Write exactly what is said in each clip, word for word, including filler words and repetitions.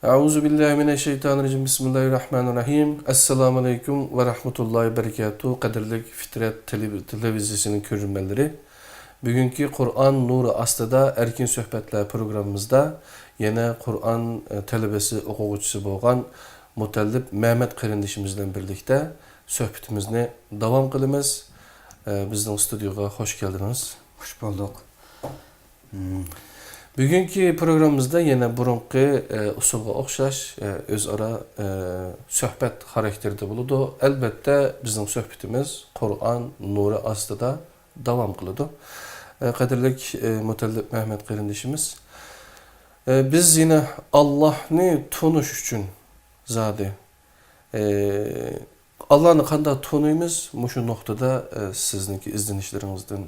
أعوذ بالله من الشيطان الرجيم. بسم الله الرحمن الرحيم. ئەسسالامۇ ئەلەيكۇم ۋە رەھمەتۇللاھى ۋە بەرىكاتۇھ. قەدىرلىك فىترەت تېلېۋىزىيىسىنىڭ كۆرۈرمەنلىرى، بۈگۈنكى قۇرئان نۇرى ئاستىدا ئەركىن سۆھبەتلەر پروگراممىمىزدا يەنە قۇرئان، ئە، تەلىبىسى، ئوقۇغۇچىسى بولغان مۇتەللىپ مەمەت قېرىندىشىمىز بىلەن بىرلىكتە سۆھبىتىمىزنى داۋام قىلىمىز. ئە، بىزنىڭ ستۇدىيوغا خوش كەلدىڭىز. خوش بولدۇق. مم. بۈگۈنكى پروگراممىمىزدا يەنە بۇرۇنقى، ئە، ئۇسۇلغا ئوخشاش، ئە، ئۆزئارا، ئە، سۆھبەت خاراكتېرىدە بولىدۇ. ئەلۋەتتە، بىزنىڭ سۆھبىتىمىز قۇرئان نۇرى ئاستىدا داۋام قىلىدۇ. ئە، قەدىرلىك، ئە، مۇتەللىپ مەمەت قېرىندىشىمىز، ئە، بىز يەنە ئاللاھنى تونۇش ئۈچۈن زادى، ئە، ئاللاھنى قانداق تونۇيمىز؟ مۇشۇ نۇقتىدا، ئە، سىزنىڭكى ئىزدىنىشلىرىڭىزدىن،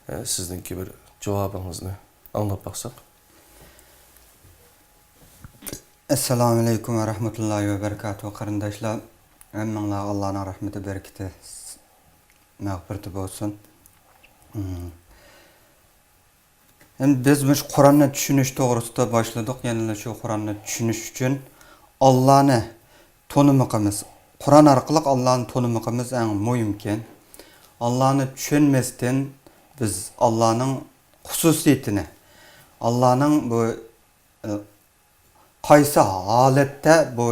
ئە، سىزنىڭكى بىر جاۋابىڭىزنى ئاڭلاپ باقساق. ئەسسالامۇ ئەلەيكۇم ۋە رەھمەتۇللاھى ۋە بەرىكاتۇھ، قېرىنداشلار. ھەممىڭلارغا ئاللانىڭ رەھمىتى، بەرىكىتى، مەغپىرىتى بولسۇن. مم. ئەمدى بىز مۇشۇ قۇرئاننى چۈشىنىش توغرىسىدا باشلىدۇق. يەنىلا شۇ قۇرئاننى چۈشىنىش ئۈچۈن ئاللانى تونۇمىقىمىز، قۇرئان ئارقىلىق ئاللانى تونۇمىقىمىز ئەڭ مۇھىمكەن. ئاللانى چۈشەنمەستىن بىز ئاللانىڭ خۇسۇسىيىتىنى، ئاللانىڭ بۇ، ئە، قايسى ھالەتتە بۇ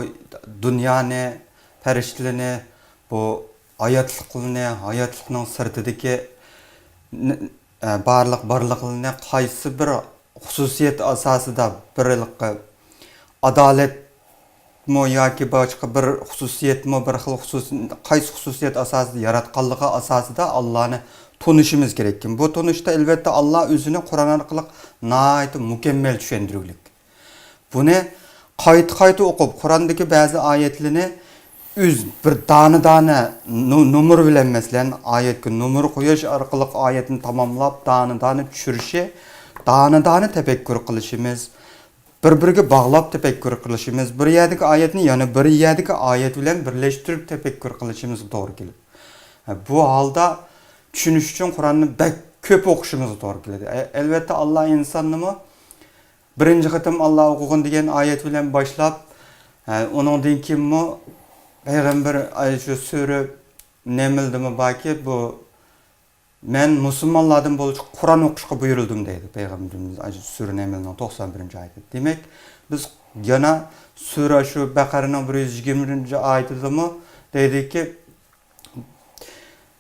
دۇنيانى، پەرىشتىلىرىنى، بۇ ھاياتلىقلىرىنى، ھاياتلىقنىڭ سىرتىدىكى ن-، ئە، بارلىق بارلىقلىرىنى قايسى بىر خۇسۇسىيەت ئاساسىدا، بىر ھېلىقى ئادالەتمۇ ياكى باشقا بىر خۇسۇسىيەتمۇ، بىر خىل خۇسۇس-، قايسى خۇسۇسىيەت ئاساسىدا ياراتقانلىقى ئاساسىدا ئاللانى تونۇشىمىز كېرەككەن. بۇ تونۇشتا ئەلۋەتتە ئاللا ئۆزىنى قۇرئان ئارقىلىق ناھايىتى مۇكەممەل چۈشەندۈرگۈلۈك. بۇنى قايتا-قايتا ئوقۇپ، قۇرئاندىكى بەزى ئايەتلىرىنى ئۆز بىر دانە-دانە نو-، نومۇر بىلەن، مەسىلەن، ئايەتكە نومۇر قويۇش ئارقىلىق ئايەتنى تاماملاپ، دانە-دانە چۈشۈرۈشى، دانە-دانە تەپەككۇر قىلىشىمىز، بىر-بىرىگە باغلاپ تەپەككۇر قىلىشىمىز، بىر يەردىكى ئايەتنى يەنە بىر يەردىكى ئايەت بىلەن بىرلەشتۈرۈپ تەپەككۇر قىلىشىمىزغا توغرا كېلىدۇ. بۇ ھالدا چۈشىنىش ئۈچۈن قۇرئاننى بەك كۆپ ئوقۇشىمىزغا توغرا كېلىدۇ. ئە-، ئەلۋەتتە، ئاللا ئىنساننىمۇ بىرىنچى قېتىم ئاللا ئوقۇغىن دېگەن ئايەت بىلەن باشلاپ، ھە، ئۇنىڭدىن كېيىنمۇ پەيغەمبەر، ئاي، شۇ سۈرە نەملدىمۇ باركى، بۇ، «مەن مۇسۇلمانلاردىن بولۇشقا قۇرئان ئوقۇشقا بۇيرۇلدۇم» دەيدۇ پەيغەمبىرىمىز، ئاي، شۇ سۈرە نەملنىڭ توقسان بىرىنچى ئايىتىدە. دېمەك، بىز يەنە سۈرە شۇ بەقەرىنىڭ بىر يۈز يىگىرمە بىرىنچى ئايىتىدىمۇ دەيدۇكى،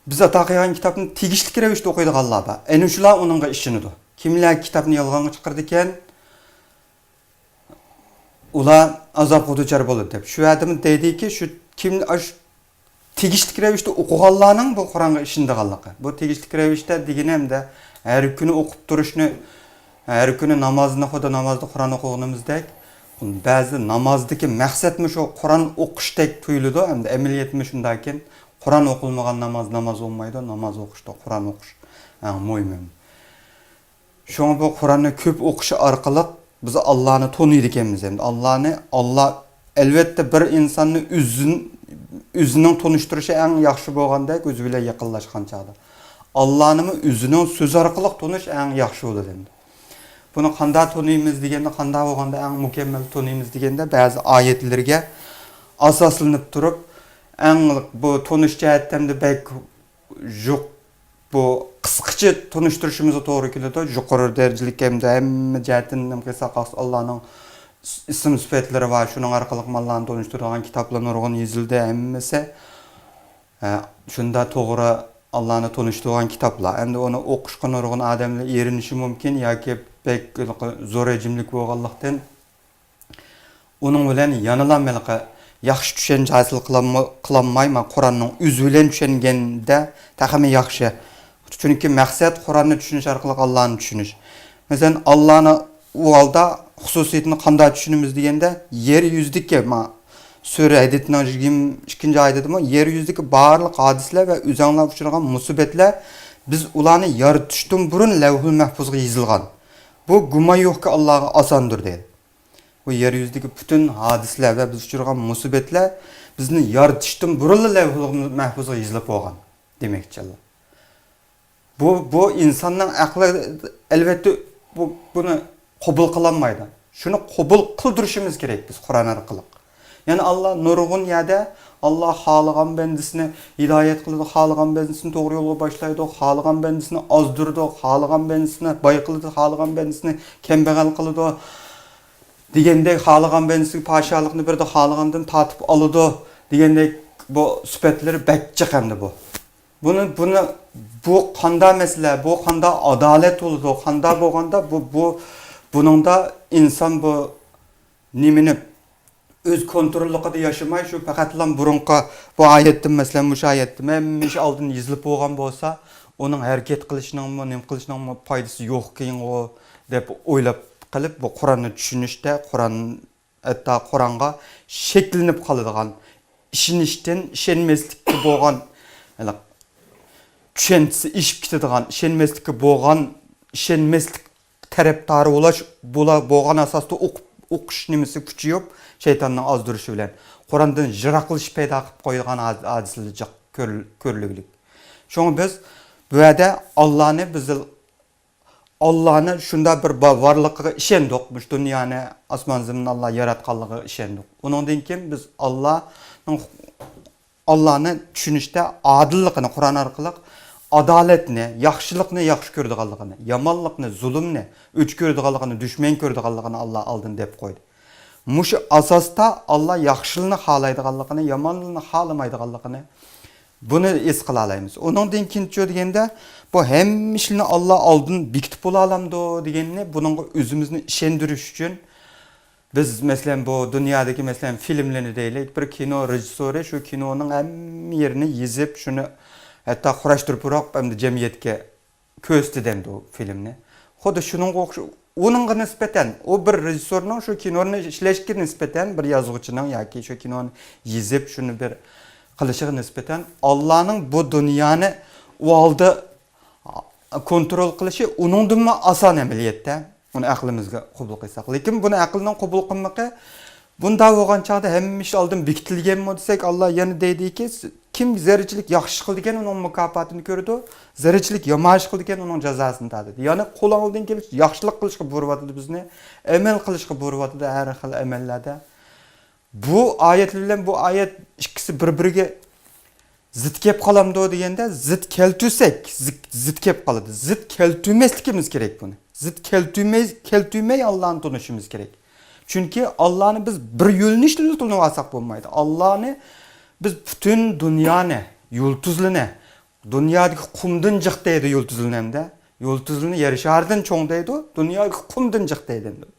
بىز ئاتا قىلغان كىتابنى تېگىشلىك رەۋىشتە ئوقۇيدىغانلار بار. ئەنە شۇلار ئۇنىڭغا ئىشىنىدۇ. كىملەر كىتابنى يالغانغا چىقىرىدىكەن، ئۇلار ئازابقا دۇچار بولىدۇ دەپ. شۇ يەردىمۇ دەيدىكى، شۇ كىم، ئاش-، تېگىشلىك رەۋىشتە ئوقۇغانلارنىڭ بۇ قۇرئانغا ئىشىنىدىغانلىقى. بۇ تېگىشلىك رەۋىشتە دېگىنى ئەمدى ھەر كۈنى ئوقۇپ تۇرۇشنى، ھەر كۈنى نامازنى، خۇدا نامازدا قۇرئان ئوقۇغىنىمىزدەك، بەزى نامازدىكى مەقسەتمۇ شۇ قۇرئان ئوقۇشتەك تۇيۇلىدۇ، ئەمدى ئەمەلىيەتمۇ شۇنداكەن. قۇرئان ئوقۇلمىغان ناماز ناماز بولمايدۇ، ناماز ئوقۇشتا قۇرئان ئوقۇش ئەڭ مۇھىم. شۇڭا بۇ قۇرئاننى كۆپ ئوقۇش ئارقىلىق بىز ئاللانى تونۇيدىكەنمىز. ئەمدى ئاللانى، ئاللا، ئەلۋەتتە، بىر ئىنساننى ئۆزىن-، ئۆزىنىڭ تونۇشتۇرۇشى ئەڭ ياخشى بولغاندەك، ئۆزى بىلەن يېقىنلاشقان چاغدا. ئاللانىمۇ ئۆزىنىڭ سۆزى ئارقىلىق تونۇش ئەڭ ياخشى بولىدۇ ئەمدى. بۇنى قانداق تونۇيمىز دېگەندە، قانداق بولغاندا ئەڭ مۇكەممەل تونۇيمىز دېگەندە، بەزى ئايەتلەرگە ئاساسلىنىپ تۇرۇپ، ئەڭ بۇ تونۇش جەھەتتە ئەمدى بەك يوق، بۇ قىسقىچە تونۇشتۇرۇشىمىزغا توغرا كېلىدۇ. يۇقىرى دەرىجىلىك ھەمدە ھەممە جەھەتتىن نېمە قىلساق، ئاللانىڭ ئىسىم سۈپەتلىرى بار، شۇنىڭ ئارقىلىق ئاللانى تونۇشتۇرىدىغان كىتابلار نۇرغۇن يېزىلدى ھەممىسى. ھە، شۇنداق توغرا ئاللانى تونۇشتۇرغان كىتابلار. ئەمدى ئۇنى ئوقۇشقا نۇرغۇن ئادەملەر ئېرىنىشى مۇمكىن ياكى بەك زور ھەجىملىك بولغانلىقتىن، ئۇنىڭ بىلەن يەنىلا ھېلىقى ياخشى چۈشەنچە ھاسىل قىلالما-، قىلالماي، مانا، قۇرئاننىڭ ئۆزى بىلەن چۈشەنگەندە تېخىمۇ ياخشى. چۈنكى مەقسەت قۇرئاننى چۈشىنىش ئارقىلىق ئاللانى چۈشىنىش. مەسىلەن، ئاللانى ئۇ ھالدا خۇسۇسىيىتىنى قانداق چۈشىنىمىز دېگەندە، يەر يۈزىدىكى، مانا، سۈرە ھەدىدنىڭ يىگىرمە ئىككىنچى ئايىتىدىمۇ، يەر يۈزىدىكى بارلىق ھادىسىلەر ۋە ئۆزەڭلار ئۇچرىغان مۇسىبەتلەر بىز ئۇلارنى يارىتىشتىن بۇرۇن لەۋھۇل مەھپۇزغا يېزىلغان. بۇ گۇمان يوقكى، ئاللاغا ئاساندۇر، دەيدۇ. بۇ يەر يۈزىدىكى پۈتۈن ھادىسىلەر ۋە بىز ئۇچرىغان مۇسىبەتلەر بىزنى يارىتىشتىن بۇرۇنلا لەۋھۇل مەھپۇزغا يېزىلىپ بولغان دېمەكچى. بۇ، بۇ ئىنساننىڭ ئەقلى، ئەلۋەتتە، بۇ، بۇنى قوبۇل قىلالمايدۇ. شۇنى قوبۇل قىلدۇرۇشىمىز كېرەك بىز قۇرئان ئارقىلىق. يەنى ئاللا نۇرغۇن يەردە، ئاللا خالىغان بەندىسىنى ھىدايەت قىلىدۇ، خالىغان بەندىسىنى توغرا يولغا باشلايدۇ، خالىغان بەندىسىنى ئازدۇرىدۇ، خالىغان بەندىسىنى باي قىلىدۇ، خالىغان بەندىسىنى كەمبەغەل قىلىدۇ دېگەندەك، خالىغان بەندىسىگە پادىشاھلىقنى بېرىدۇ، خالىغاندىن تارتىپ ئالىدۇ دېگەندەك، بۇ سۈپەتلىرى بەك جىق ئەمدى بۇ. بۇنى، بۇنى، بۇ قاندا مەسىلە، بۇ قاندا ئادالەت بولىدۇ، قاندا بولغاندا بۇ، بۇ، بۇنىڭدا ئىنسان بۇ نېمىنى ئۆز كونتروللۇقىدا ياشىماي، شۇ پەقەتلا بۇرۇنقى بۇ ئايەتتىن، مەسىلەن، مۇشۇ ئايەتتىن ھەممە ئىش ئالدىن يېزىلىپ بولغان بولسا، ئۇنىڭ ھەرىكەت قىلىشنىڭمۇ، نېمە قىلىشنىڭمۇ پايدىسى يوقكەنغۇ دەپ ئويلاپ قېلىپ، بۇ قۇرئاننى چۈشىنىشتە، قۇرئان ھەتتا قۇرئانغا شەكلىنىپ قالىدىغان، ئىشىنىشتىن ئىشەنمەسلىككە بولغان، يەنى چۈشەنچىسى ئېشىپ كېتىدىغان، ئىشەنمەسلىككە بولغان، ئىشەنمەسلىك تەرەپدارى بولاش، بولا-، بولغان ئاساستا ئوقۇپ، ئوقۇش نېمىسى كۈچىيىپ، شەيتاننىڭ ئازدۇرۇشى بىلەن قۇرئاندىن يىراقلىشىپ پەيدا قىلىپ قويىدىغان ھاد-، ھادىسىلەر جىق كۆر-، كۆرۈلگۈلۈك. شۇڭا بىز بۇ يەردە ئاللانى بىز ئاللانى شۇنداق بىر با-، بارلىقىغا ئىشەندۇق. مۇشۇ دۇنيانى، ئاسمان زېمىننى ئاللا ياراتقانلىقىغا ئىشەندۇق. ئۇنىڭدىن كېيىن بىز ئاللانىڭ، ئاللانى چۈشىنىشتە ئادىللىقىنى، قۇرئان ئارقىلىق ئادالەتنى، ياخشىلىقنى ياخشى كۆرىدىغانلىقىنى، يامانلىقنى، زۇلۇمنى ئۆچ كۆرىدىغانلىقىنى، دۈشمەن كۆرىدىغانلىقىنى ئاللا ئالدىن دەپ قويدى. مۇشۇ ئاساستا ئاللا ياخشىلىقنى خالايدىغانلىقىنى، يامانلىقنى خالىمايدىغانلىقىنى بۇنى ھېس قىلالايمىز. ئۇنىڭدىن كېيىنچۇ دېگەندە، بۇ ھەممە ئىشلارنى ئاللا ئالدىن بېكىتىپ بولالامدۇ دېگەننى، بۇنىڭغا ئۆزىمىزنى ئىشەندۈرۈش ئۈچۈن بىز، مەسىلەن، بۇ دۇنيادىكى، مەسىلەن، فىلىملىرىنى دەيلى، بىر كىنو رېژىسسورى شۇ كىنونىڭ ھەممە يېرىنى يېزىپ، شۇنى ھەتتا قۇراشتۇرۇپ ئەمدى جەمئىيەتكە كۆرسىتىدۇ ئەمدى ئۇ فىلىمنى. خۇددى شۇنىڭغا ئوخشاش، ئۇنىڭغا نىسبەتەن، ئۇ بىر رېژىسسورنىڭ شۇ كىنونى ئىشلەشكە نىسبەتەن، بىر يازغۇچىنىڭ ياكى شۇ كىنونى يېزىپ، شۇنى بىر قىلىشىغا نىسبەتەن، ئاللانىڭ بۇ دۇنيانى ئۇ ھالدا كونترول قىلىشى ئۇنىڭدىنمۇ ئاسان ئەمەلىيەتتە، ئۇنى ئەقلىمىزگە قوبۇل قىلساق. لېكىن بۇنى ئەقىلنىڭ قوبۇل قىلمىقى، بۇنداق بولغان چاغدا ھەممە ئىش ئالدىن بېكىتىلگەنمۇ دېسەك، ئاللا يەنە دەيدىكى، كىم زەررىچىلىك ياخشى ئىش قىلىدىكەن، ئۇنىڭ مۇكاپاتىنى كۆرىدۇ، زەررىچىلىك يامان ئىش قىلىدىكەن، ئۇنىڭ جازاسىنى تارتىدۇ. يەنى قولۇڭدىن كېلىشىچە ياخشىلىق قىلىشقا بۇيرۇۋاتىدۇ بىزنى، ئەمەل قىلىشقا بۇيرۇۋاتىدۇ ھەر خىل ئەمەللەردە. بۇ ئايەت بىلەن بۇ ئايەت ئىككىسى بىر-بىرىگە زىت كەپ قالامدۇ دېگەندە، زىت كەلتۈرسەك، زىت، زىت كەپ قالىدۇ. زىت كەلتۈرمەسلىكىمىز كېرەك بۇنى. زىت كەلتۈرمەي، كەلتۈرمەي ئاللانى تونۇشىمىز كېرەك. چۈنكى ئاللانى بىز بىر يۆنىلىشتىلا تونۇۋالساق بولمايدۇ. ئاللانى بىز پۈتۈن دۇنيانى، يۇلتۇزلىنى، دۇنيادىكى قۇمدىن جىق دەيدۇ يۇلتۇزلىنى ئەمدى. يۇلتۇزلىنى يەر شارىدىن چوڭ دەيدۇ، دۇنيادىكى قۇمدىن جىق دەيدۇ.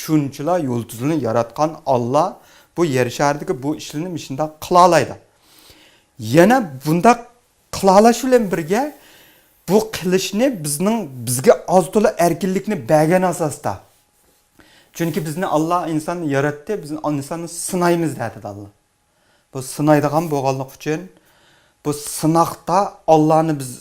شۇنچىلا يۇلتۇزلىنى ياراتقان ئاللا بۇ يەر شارىدىكى بۇ ئىشلارنى مۇشۇنداق قىلالايدۇ. يەنە بۇنداق قىلالاش بىلەن بىرگە، بۇ قىلىشنى بىزنىڭ، بىزگە ئاز-تولا ئەركىنلىكنى بەرگەن ئاساستا. چۈنكى بىزنى ئاللا ئىنساننى ياراتتى، بىز ئىنساننى سىنايمىز دەدى ئاللا. بۇ سىنايدىغان بولغانلىقى ئۈچۈن، بۇ سىناقتا ئاللانى بىز،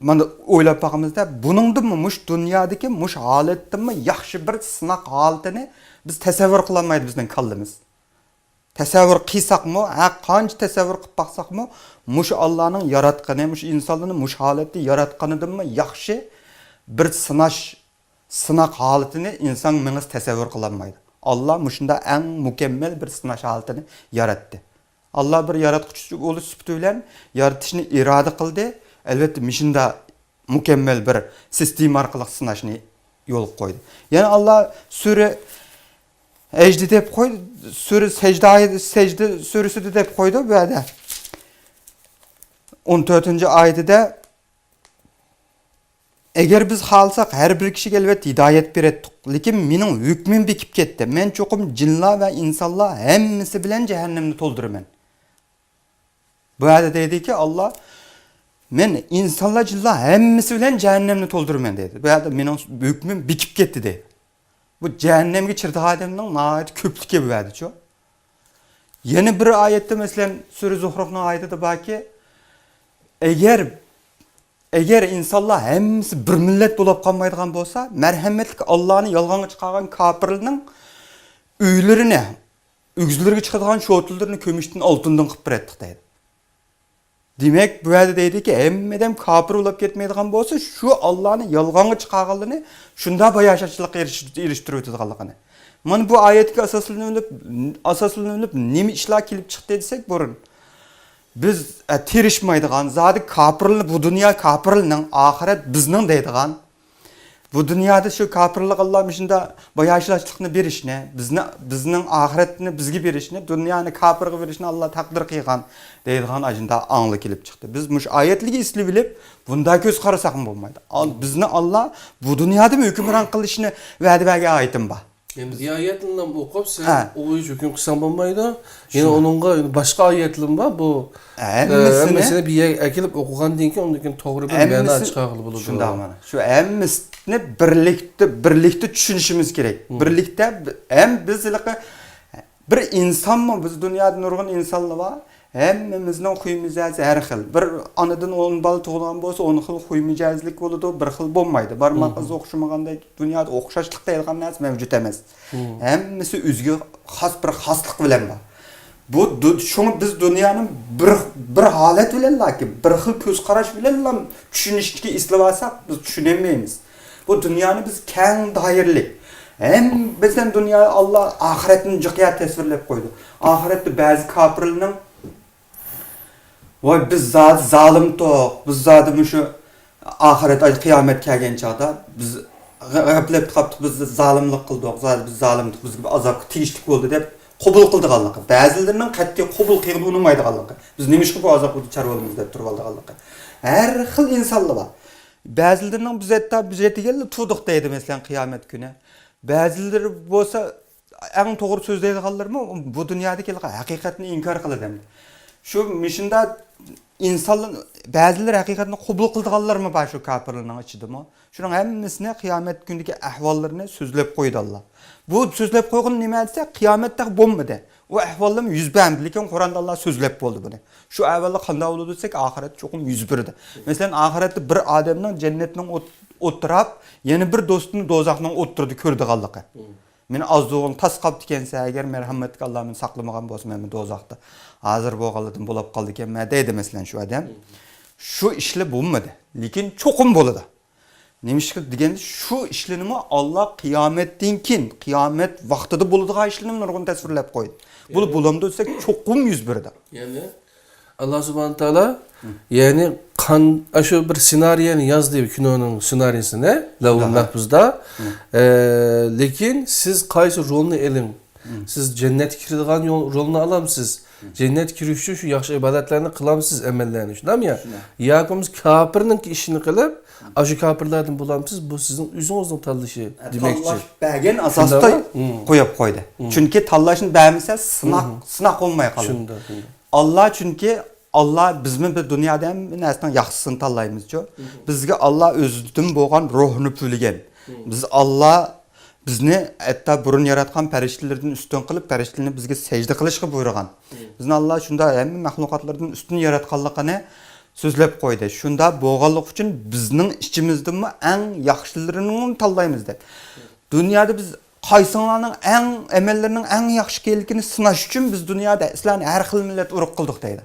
مانا، ئويلاپ باقىمىزدا، بۇنىڭدىنمۇ، مۇشۇ دۇنيادىكى مۇشۇ ھالەتتىنمۇ ياخشى بىر سىناق ھالىتىنى بىز تەسەۋۋۇر قىلالمايدۇ بىزنىڭ كاللىمىز. تەسەۋۋۇر قىلساقمۇ، ھە، قانچە تەسەۋۋۇر قىلىپ باقساقمۇ، مۇشۇ ئاللانىڭ ياراتقىنى، مۇشۇ ئىنسانلارنى مۇشۇ ھالەتتە ياراتقىنىدىنمۇ ياخشى بىر سىناش، سىناق ھالىتىنى ئىنسان مېڭىسى تەسەۋۋۇر قىلالمايدۇ. ئاللا مۇشۇنداق ئەڭ مۇكەممەل بىر سىناش ھالىتىنى ياراتتى. ئاللا بىر ياراتقۇچى بولۇش سۈپىتى بىلەن يارىتىشنى ئىرادە قىلدى. ئەلۋەتتە، مۇشۇنداق مۇكەممەل بىر سىستېما ئارقىلىق سىناشنى يولغا قويدى. يەنە ئاللا سۈرە ھەجدە دەپ قويدى، سۈرە سەجدە، سەجدە سۈرىسىدە دەپ قويدى بۇ يەردە. ئون تۆتىنچى ئايىتىدە، ئەگەر بىز خالىساق، ھەر بىر كىشىگە ئەلۋەتتە ھىدايەت بېرەتتۇق. لېكىن مېنىڭ ھۆكمۈم بېكىپ كەتتى. مەن چوقۇم جىنلار ۋە ئىنسانلار ھەممىسى بىلەن جەھەننەمنى تولدۇرىمەن. بۇ يەردە دەيدىكى، ئاللا، مەن ئىنسانلار، جىنلار ھەممىسى بىلەن جەھەننەمنى تولدۇرىمەن دەيدۇ. بۇ يەردە مېنىڭ ھۆكمۈم بېكىپ كەتتى دەيدۇ. بۇ جەھەننەمگە چىدايدىغان ئادەمنىڭ ناھايىتى كۆپلۈكى بۇ يەردىچۇ. يەنە بىر ئايەتتە، مەسىلەن، سۈرە زۇخرۇفنىڭ ئايىتىدە باركى، ئەگەر، ئەگەر ئىنسانلار ھەممىسى بىر مىللەت بولۇپ قالمايدىغان بولسا، مەرھەمەتلىك ئاللانى يالغانغا چىقارغان كاپىرلارنىڭ ئۆيلىرىنى، ئۆگزىلىرىگە چىقىدىغان شوتىلىرىنى كۈمۈشتىن، ئالتۇندىن قىلىپ بېرەتتۇق دەيدۇ. دېمەك، بۇ يەردە دەيدۇكى، ھەممە ئادەم كاپىر بولۇپ كەتمەيدىغان بولسا، شۇ ئاللانى يالغانغا چىقارغانلىرىنى شۇنداق باياشاتچىلىققا ئېرىشتۈرۈۋېتىدىغانلىقىنى. مانا بۇ ئايەتكە ئاساسلىنىۋېلىپ، ئاساسلىنىۋېلىپ نېمە ئىشلار كېلىپ چىقتى دېسەك بۇرۇن، بىز، ئە، تىرىشمايدىغان، زادى كاپىرلار، بۇ دۇنيا كاپىرلىرىنىڭ، ئاخىرەت بىزنىڭ دەيدىغان، بۇ دۇنيادا شۇ كاپىرلارغا ئاللا مۇشۇنداق باياشاتچىلىقنى بېرىشنى، بىزنى، بىزنىڭ ئاخىرەتنى بىزگە بېرىشنى، دۇنيانى كاپىرغا بېرىشنى ئاللا تەقدىر قىلغان دەيدىغان ئاشۇنداق ئاڭلار كېلىپ چىقتى. بىز مۇشۇ ئايەتلەرگە ئېسىلىۋېلىپ، بۇنداق كۆز قارىساقمۇ بولمايدۇ. ئال-، بىزنى ئاللا بۇ دۇنيادىمۇ ھۆكۈمران قىلىشنى ۋەدە بەرگەن ئايىتىم بار. ئەمدى ئايەتنى ئوقۇپ، سەن ھە. ئويۇش ھۆكۈم قىلساڭ بولمايدۇ. يەنە شۇنداق. ئۇنىڭغا باشقا ئايەتلىرىم بار. بۇ، ھەممىسىنى، ئە، ھەممىسىنى بىر يەرگە ئەكېلىپ ئوقۇغاندىن كېيىن، ئۇندىن كېيىن توغرا بىر مەنە ھەممىسى چىقارغىلى بولىدۇ. شۇنداق مانا. شۇ ھەممىسىنى بىرلىكتە، بىرلىكتە چۈشىنىشىمىز كېرەك. مم. بىرلىكتە ب-، ھەم بىز ھېلىقى بىر ئىنسانمۇ، بىز دۇنيادا نۇرغۇن ئىنسانلار بار. ھەممىمىزنىڭ خۇي مىجەزى ھەر خىل. بىر ئانىدىن ئون بالا تۇغۇلغان بولسا، ئون خىل خۇي مىجەزلىك بولىدۇ، بىر خىل بولمايدۇ. بارماق ئىزى ئوخشىمىغاندەك، دۇنيادا ئوخشاشلىق دەيدىغان نەرسە مەۋجۇت ئەمەس. مم. ھەممىسى ئۆزىگە خاس بىر خاسلىق بىلەن بار. بۇ دۇ-، شۇڭا بىز دۇنيانى بىر، بىر ھالەت بىلەنلاكى، بىر خىل كۆز قاراش بىلەنلا چۈشىنىشكە ئېسىلىۋالساق، بىز چۈشىنەلمەيمىز. بۇ دۇنيانى بىز كەڭ دائىرىلىك، ھەم، مەسىلەن، دۇنيا، ئاللا ئاخىرەتنى جىق يەر تەسۋىرلەپ قويدى. ئاخىرەتتە بەزى كاپىرلارنىڭ، ۋاي، بىز زادى زالىمتۇق، بىز زادى مۇشۇ ئاخىرەت، ئاي، قىيامەت كەلگەن چاغدا بىز غە-، غەپلەتتە قاپتۇق، بىز زالىملىق قىلدۇق، زادى بىز زالىمتۇق، بىزگە بىر ئازابقا تېگىشلىك بولدى دەپ قوبۇل قىلىدىغانلىقى، بەزىلىرىنىڭ قەتئىي قوبۇل قىلغىلى ئۇنىمايدىغانلىقى، بىز نېمىشقا بۇ ئازابقا دۇچار بولىمىز دەپ تۇرۇۋالىدىغانلىقى. ھەر خىل ئىنسانلار بار. بەزىلىرىنىڭ بىز ھەتتا بىز يەتكەندە تۇردۇق دەيدۇ، مەسىلەن، قىيامەت كۈنى. بەزىلىرى بولسا، ئەڭ توغرا سۆزلەيدىغانلىرىمۇ بۇ دۇنيادىكى ھەقىقەتنى ئىنكار قىلىدۇ. شۇ مۇشۇنداق ئىنسانلار، بەزىلىرى ھەقىقەتنى قوبۇل قىلىدىغانلارمۇ بار شۇ كاپىرلارنىڭ ئىچىدىمۇ. شۇنىڭ ھەممىسىنى قىيامەت كۈنىدىكى ئەھۋاللىرىنى سۆزلەپ قويدى ئاللا. بۇ سۆزلەپ قويغىنى نېمە دېسە، قىيامەتتە بولمىدى. ئۇ ئەھۋاللارمۇ يۈز بەرمىدى، لېكىن قۇرئاندا ئاللا سۆزلەپ بولدى بۇنى. شۇ ئەھۋاللار قانداق بولىدۇ دېسەك، ئاخىرەتتە چوقۇم يۈز بېرىدۇ. مەسىلەن، ئاخىرەتتە بىر ئادەمنىڭ جەننەتنىڭ ئوت-، ئوتتۇراپ، يەنە بىر دوستىنى دوزاخنىڭ ئوتتۇرىدا كۆرىدىغانلىقى. مېنى ئازدۇرغىن تاس قاپتىكەنسەن، ئەگەر مەرھەمەتلىك ئاللا مېنى ساقلىمىغان بولسا، مەنمۇ دوزاختا ھازىر بولغانلاردىن بولاپ قالىدىكەنمەن دەيدۇ، مەسىلەن، شۇ ئادەم. شۇ ئىشلار بولمىدى، لېكىن چوقۇم بولىدۇ. نېمىشقا دېگەندە، شۇ ئىشلىرىمۇ ئاللا قىيامەتتىن كېيىن، قىيامەت ۋاقتىدا بولىدىغان ئىشلىرىمۇ نۇرغۇن تەسۋىرلەپ قويدى. بۇ بولامدۇ دېسەك، چوقۇم يۈز بېرىدۇ. يەنى ئاللا سۇبھانە تائالا، يەنى قان-، ئاشۇ بىر سېنارىيەنى يازدى، كىنونىڭ سېنارىيىسىنى، لەۋھۇل مەھپۇزدا. ئە، لېكىن سىز قايسى رولنى ئېلىڭ؟ سىز جەننەتكە كىرىدىغان يول-، رولنى ئالامسىز؟ جەننەتكە كىرىش ئۈچۈن شۇ ياخشى ئىبادەتلەرنى قىلامسىز، ئەمەللەرنى، شۇنداقمۇ يا؟ ياكى بولمىسا كاپىرنىڭكى ئىشىنى قىلىپ، ئاشۇ كاپىرلاردىن بولامسىز؟ بۇ سىزنىڭ ئۆزىڭىزنىڭ تاللىشى دېمەكچى. تاللاش بەرگەن ئاساستا قويۇپ قويدى. چۈنكى تاللاشنى بەرمىسە، سىناق، سىناق بولماي قالىدۇ. شۇنداق، شۇنداق. ئاللا، چۈنكى ئاللا، بىزمۇ بىر دۇنيادا ھەممە نەرسىنىڭ ياخشىسىنى تاللايمىزچۇ. بىزگە ئاللا ئۆزىدىن بولغان روھنى پۈۋلىگەن. بىز ئاللا بىزنى ھەتتا بۇرۇن ياراتقان پەرىشتىلەردىن ئۈستۈن قىلىپ، پەرىشتىلەرنى بىزگە سەجدە قىلىشقا بۇيرۇغان. بىزنى ئاللا شۇنداق ھەممە مەخلۇقاتلاردىن ئۈستۈن ياراتقانلىقىنى سۆزلەپ قويدى. شۇنداق بولغانلىقى ئۈچۈن بىزنىڭ ئىچىمىزدىنمۇ ئەڭ ياخشىلىرىنى تاللايمىز دەپ. دۇنيادا بىز قايسىڭلارنىڭ ئەڭ، ئەمەللىرىنىڭ ئەڭ ياخشى ئىكەنلىكىنى سىناش ئۈچۈن بىز دۇنيادا سىلەرنى ھەر خىل مىللەت ئۇرۇق قىلدۇق دەيدۇ.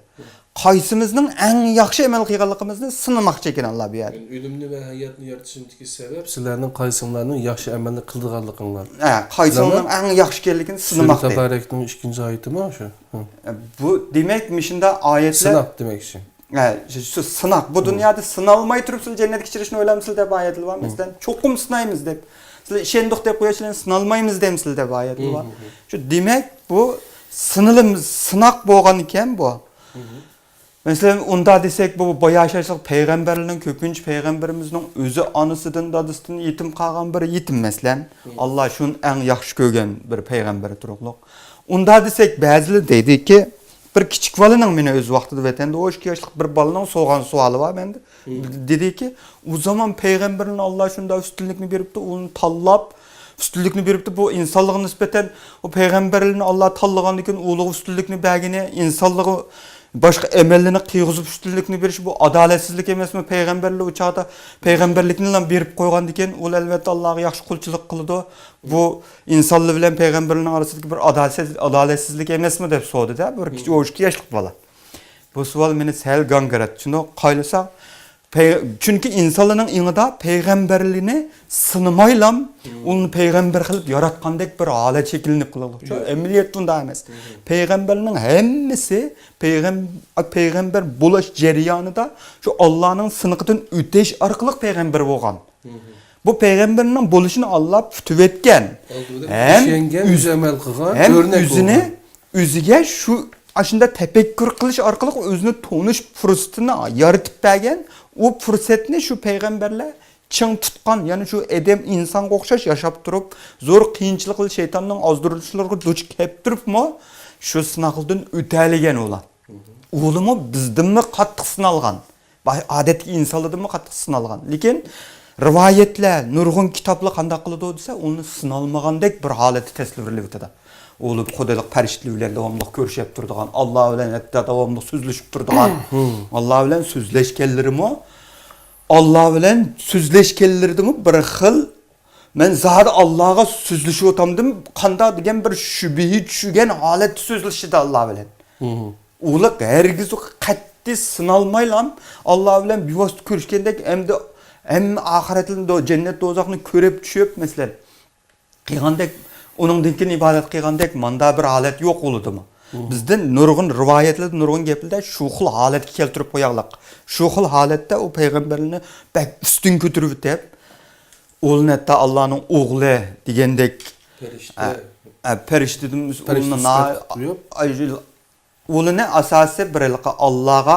قايسىمىزنىڭ ئەڭ ياخشى ئەمەل قىلغانلىقىمىزنى سىنىماقچى ئىكەن ئاللا بۇ يەردە. يەنى ئۆلۈمنى ۋە ھاياتنى يارىتىشىمدىكى سەۋەب سىلەرنىڭ قايسىڭلارنىڭ ياخشى ئەمەلنى قىلىدىغانلىقىڭلار. ھە، قايسىڭلارنىڭ ئەڭ ياخشى ئىكەنلىكىنى سىنىماق دەيدۇ. سۈرە تەبارەكنىڭ ئىككىنچى ئايىتىمۇ شۇ. ھە. بۇ دېمەك، مۇشۇنداق ئايەتلەر. سىناق دېمەكچى. ھە، شۇ، شۇ سىناق. بۇ دۇنيادا سىنالماي تۇرۇپ سىلەر جەننەتكە كىرىشنى ئويلامسىلەر دەپ ئايەتلەر بار. مەسىلەن، چوقۇم سىنايمىز دەپ. سىلەر ئىشەندۇق دەپ قويۇشلارنى سىنالمايمىز دەمسىلەر دەپ ئايەتلەر بار. شۇ دېمەك، بۇ سىنىلىم-، سىناق بولغان ئىكەن بۇ. مەسىلەن، ئۇنداق دېسەك، بۇ باياشاتچىلىق پەيغەمبەرلەرنىڭ كۆپىنچە پەيغەمبىرىمىزنىڭ ئۆزى ئانىسىدىن، دادىسىدىن يېتىم قالغان بىر يېتىم، مەسىلەن. ئاللا شۇنى ئەڭ ياخشى كۆرگەن بىر پەيغەمبىرى تۇرۇقلۇق. ئۇنداق دېسەك، بەزىلەر دەيدىكى، بىر كىچىك بالىنىڭ، مېنى ئۆز ۋاقتىدا ۋەتەندە ئون ئىككى ياشلىق بىر بالىنىڭ سورىغان سوئالى بار مەندە. دېدىكى، ئۇ زامان پەيغەمبەرلەرنى ئاللا شۇنداق ئۈستۈنلۈكنى بېرىپتۇ، ئۇنى تاللاپ، ئۈستۈنلۈكنى بېرىپتۇ. بۇ ئىنسانلىققا نىسبەتەن ئۇ پەيغەمبەرلەرنى ئاللا تاللىغاندىكىن ئۇلارغا ئۈستۈنلۈكنى بەرگىنى، ئىنسانلارغا باشقا ئەمەللىرىنى قىلغۇزۇپ ئۈستۈنلۈكنى بېرىش، بۇ ئادالەتسىزلىك ئەمەسمۇ؟ پەيغەمبەرلەر ئۇ چاغدا پەيغەمبەرلىكنىلا بېرىپ قويغاندىكىن، ئۇلار ئەلۋەتتە ئاللاغا ياخشى قۇلچىلىق قىلىدۇ. بۇ ئىنسانلار بىلەن پەيغەمبەرلەرنىڭ ئارىسىدىكى بىر ئادالەتسىز-، ئادالەتسىزلىك ئەمەسمۇ دەپ سورىدى-دە، بىر كىچىك، ئون ئىككى ياشلىق بالا. بۇ سوئال مېنى سەل گاڭگىراتتى. شۇنداق قايلىساق، پەي-، چۈنكى ئىنسانلارنىڭ ئېڭىدا پەيغەمبەرلىكنى سىنىمايلام، ئۇنى پەيغەمبەر قىلىپ ياراتقاندەك بىر ھالەت شەكىللىنىپ قالىدۇ. شۇ ئەمەلىيەتتە ئۇنداق ئەمەس. پەيغەمبەرنىڭ ھەممىسى پەيغەم-، پەيغەمبەر بولۇش جەريانىدا شۇ ئاللانىڭ سىنىقىدىن ئۆتۈش ئارقىلىق پەيغەمبەر بولغان. بۇ پەيغەمبەرنىڭ بولۇشىنى ئاللا پۈتۈۋەتكەن. ئالدى بىلەن ھەم ئىشەنگەن، ئۆز-، ئۆز ئەمەل قىلغان، ھەم ئۆرنەك ئۆزىنى، بولغان. ئۆزىگە شۇ ئاشۇنداق تەپەككۇر قىلىش ئارقىلىق ئۆزىنى تونۇش پۇرسىتىنى يارىتىپ بەرگەن. ئۇ پۇرسەتنى شۇ پەيغەمبەرلەر چىڭ تۇتقان، يەنى شۇ ئادەم ئىنسانغا ئوخشاش ياشاپ تۇرۇپ، زور قىيىنچىلىق بىلەن شەيتاننىڭ ئازدۇرۇشلىرىغا دۇچ كەپ تۇرۇپمۇ، شۇ سىناقلىدىن ئۆتەلىگەن ئۇلار. ئۇلىمۇ بىزدىنمۇ قاتتىق سىنالغان. باي-، ئادەتتىكى ئىنسانلاردىنمۇ قاتتىق سىنالغان. لېكىن رىۋايەتلەر، نۇرغۇن كىتابلار قانداق قىلىدۇ دېسە، ئۇنى سىنالمىغاندەك بىر ھالەتتە تەسۋىرلەۋېتىدۇ. ئۇلار خۇدالىق پەرىشتىلەر بىلەن داۋاملىق كۆرۈشۈپ تۇرىدىغان، ئاللا بىلەن ھەتتا داۋاملىق سۆزلىشىپ تۇرىدىغان. ئاللا بىلەن سۆزلەشكەنلىرىمۇ، ئاللا بىلەن سۆزلەشكەنلىرىدىمۇ بىر خىل، مەن زادى ئاللاغا سۆزلىشىۋاتامدىم، قانداق دېگەن بىر شۈبھە چۈشكەن ھالەتتە سۆزلىشىدۇ ئاللا بىلەن. ئۇلار ھەرگىز قەتئىي سىنالمايلا، ئاللا بىلەن بىۋاسىتە كۆرۈشكەندەك، ئەمدى ھەممە ئاخىرەتلىرىنى، دو-، جەننەت، دوزاخنى كۆرۈپ چۈشۈپ، مەسىلەن، قىلغاندەك، ئۇنىڭدىن كېيىن ئىبادەت قىلغاندەك، ماندا بىر ھالەت يوق ئۇلىدىمۇ. بىزدە نۇرغۇن رىۋايەتلەردە، نۇرغۇن گەپلەردە شۇ خىل ھالەتكە كەلتۈرۈپ قوياقلىق. شۇ خىل ھالەتتە ئۇ پەيغەمبەرلەرنى بەك ئۈستۈن كۆتۈرۈۋېتىپ، ئۇلىنى ھەتتا ئاللانىڭ ئوغلى دېگەندەك، پەرىشتە، ئە، ئە، پەرىشتىدىن پەرىشتە ئۇلىنى نا-، سۈپەت قىلىپ قويۇپ. ئۇلىنى ئاساسىي بىر ھېلىقى ئاللاغا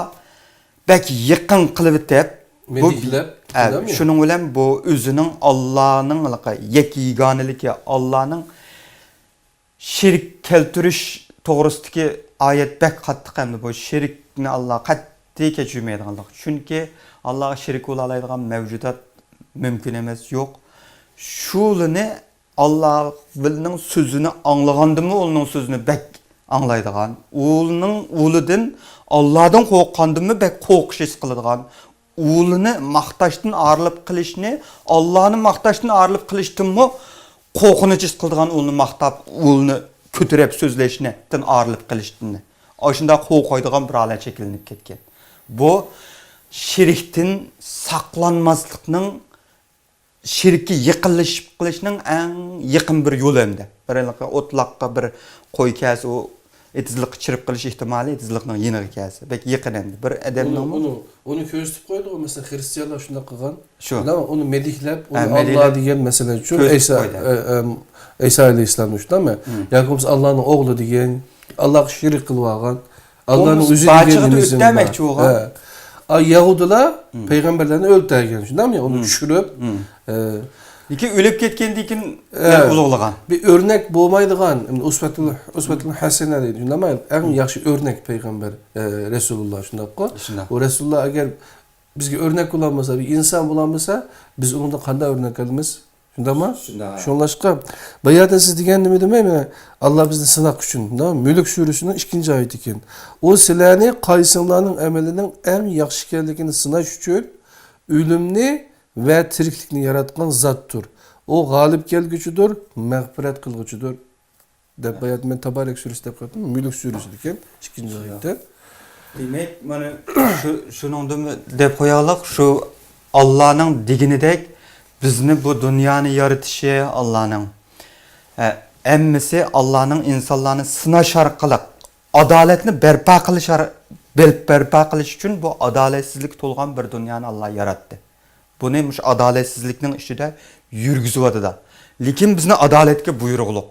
بەك يېقىن قىلىۋېتىپ، بۇ، مەدھىيلەپ، ئە، شۇنداقمۇ؟ شۇنىڭ بىلەن بۇ ئۆزىنىڭ ئاللانىڭ ھېلىقى يەككە يېگانىلىكى، ئاللانىڭ شېرىك كەلتۈرۈش توغرىسىدىكى ئايەت بەك قاتتىق ئەمدى بۇ شېرىكنى ئاللا قەتئىي كەچۈرمەيدىغانلىقى. چۈنكى ئاللاغا شېرىك بولالايدىغان مەۋجۇدات مۇمكىن ئەمەس، يوق. شۇلىنى ئاللانىڭ سۆزىنى ئاڭلىغاندىمۇ ئۇلىنىڭ سۆزىنى بەك ئاڭلايدىغان، ئۇلىنىڭ، ئۇلىدىن، ئاللادىن قورققاندىمۇ بەك قورقۇش ھېس قىلىدىغان، ئۇلىنى ماختاشتىن ئايرىلىپ قېلىشنى، ئاللانى ماختاشتىن ئايرىلىپ قېلىشتىنمۇ قورقۇنچ ھېس قىلىدىغان، ئۇلىنى ماختاپ، ئۇلىنى كۆتۈرۈپ سۆزلەشنى، دىن ئايرىلىپ قېلىشتىن. ئاشۇنداق قورقايدىغان بىر ھالەت شەكىللىنىپ كەتكەن. بۇ شېرىكتىن ساقلانماسلىقنىڭ، شېرىككە يېقىنلىشىپ قېلىشنىڭ ئەڭ يېقىن بىر يولى ئەمدى. بىر ھېلىقى ئوتلاققا بىر قوي كەلسە، ئۇ ئېتىزلىققا چىرىپ قېلىش ئېھتىمالى ئېتىزلىقنىڭ يېنىغا كەلسە. بەك يېقىن ئەمدى. بىر ئادەمنىڭمۇ ئۇنى، ئۇنى، ئۇنى كۆرسىتىپ قويىدىغۇ، مەسىلەن، خىرىستىيانلار شۇنداق قىلغان. شۇ. شۇنداقمۇ؟ ئۇنى مەدھىيلەپ، ئۇنى ئاللا دېگەن، مەسىلەن، شۇ ئەيسا، ئەيسا ئەلەيھىسسالامنى شۇنداقمۇ؟ ياكى بولمىسا ئاللانىڭ ئوغلى دېگەن، ئاللاغا شېرىك قىلىۋالغان. ئاللانىڭ ئۆزى دېگەن نېمىسى بار. ھە. ئا، يەھۇدىيلار پەيغەمبەرلەرنى ئۆلتۈرگەن، شۇنداقمۇ؟ ئۇنى چۈشۈرۈپ، ئە، لېكىن ئۆلۈپ كەتكەندىن كېيىن ئۇلۇغلىغان. بىر ئۆرنەك بولمايدىغان، ئۇسۋەتۇل، ئۇسۋەتۇل ھەسەنە دەيدۇ، شۇنداقمۇ؟ ئەڭ ياخشى ئۆرنەك پەيغەمبەر، ئە، رەسۇلۇللا، شۇنداققۇ؟ شۇنداق. ئۇ رەسۇلۇللا ئەگەر بىزگە ئۆرنەك بولالمىسا، بىر ئىنسان بولالمىسا، بىز ئۇنىڭدىن قانداق ئۆرنەك ئالىمىز؟ شۇنداقمۇ؟ شۇنداق. شۇڭلاشقا، بۇ يەردە سىز دېگەن نېمە دېمەيمۇ؟ ئاللا بىزنى سىناق ئۈچۈن، مۇلك سۈرىسىنىڭ ئىككىنچى ئايىتى ئىكەن. ئۇ سىلەرنى قايسىڭلارنىڭ ئەمىلىنىڭ ئەڭ ياخشى ئىكەنلىكىنى سىناش ئۈچۈن ئۆلۈمنى ۋە تىرىكلىكنى ياراتقان زاتتۇر. ئۇ غالىب كەلگۈچىدۇر، مەغپىرەت قىلغۇچىدۇر، دەپ بايا مەن تابارەك سۈرىسى دەپ قويۇپتىمەن، مۇلك سۈرىسىدىكەن، ئىككىنچى ئايەتتە. دېمەك، مانا شۇ، شۇنىڭدىن دەپ قويايلىق، شۇ ئاللانىڭ دېگىنىدەك بىزنى بۇ دۇنيانى يارىتىشى ئاللانىڭ، ئە، ھەممىسى ئاللانىڭ ئىنسانلارنى سىناش ئارقىلىق، ئادالەتنى بەرپا قىلىش ئار-، بەر-، بەرپا قىلىش ئۈچۈن بۇ ئادالەتسىزلىك تولغان بىر دۇنيانى ئاللا ياراتتى. بۇنى مۇشۇ ئادالەتسىزلىكنىڭ ئىچىدە يۈرگۈزۈۋاتىدۇ. لېكىن بىزنى ئادالەتكە بۇيرۇغلۇق.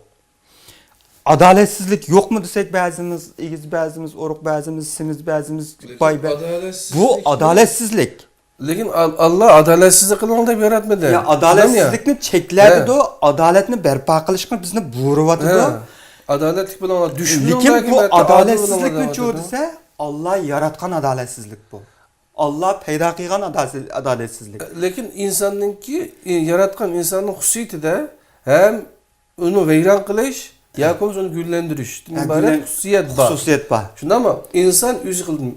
ئادالەتسىزلىك يوقمۇ دېسەك، بەزىمىز ئېگىز، بەزىمىز ئورۇق، بەزىمىز سېمىز، بەزىمىز باي، بۇ ئادالەتسىزلىك. لېكىن ئال-، ئاللا ئادالەتسىزلىك قىلىڭ دەپ ياراتمىدى. يا، ئادالەتسىزلىكنى چەكلەۋېتىدۇ، ئادالەتنى بەرپا قىلىشقا بىزنى بۇيرۇۋاتىدۇ. ئادالەتلىك بولۇڭلار، دۈشمىنىڭ لېكىن بۇ ئادالەتسىزلىكنى چۇ دېسە، ئاللا ياراتقان ئادالەتسىزلىك بۇ. ئاللا پەيدا قىلغان ئادالەتسىزلىك. لېكىن ئىنساننىڭكى، ياراتقان ئىنساننىڭ خۇسۇسىيىتىدە ھەم ئۇنى ۋەيران قىلىش ياكى بولمىسا ئۇنى گۈللەندۈرۈشتىن ئىبارەت خۇسۇسىيەت بار. خۇسۇسىيەت بار. شۇنداقمۇ؟ ئىنسان ئۆزى قىلدى،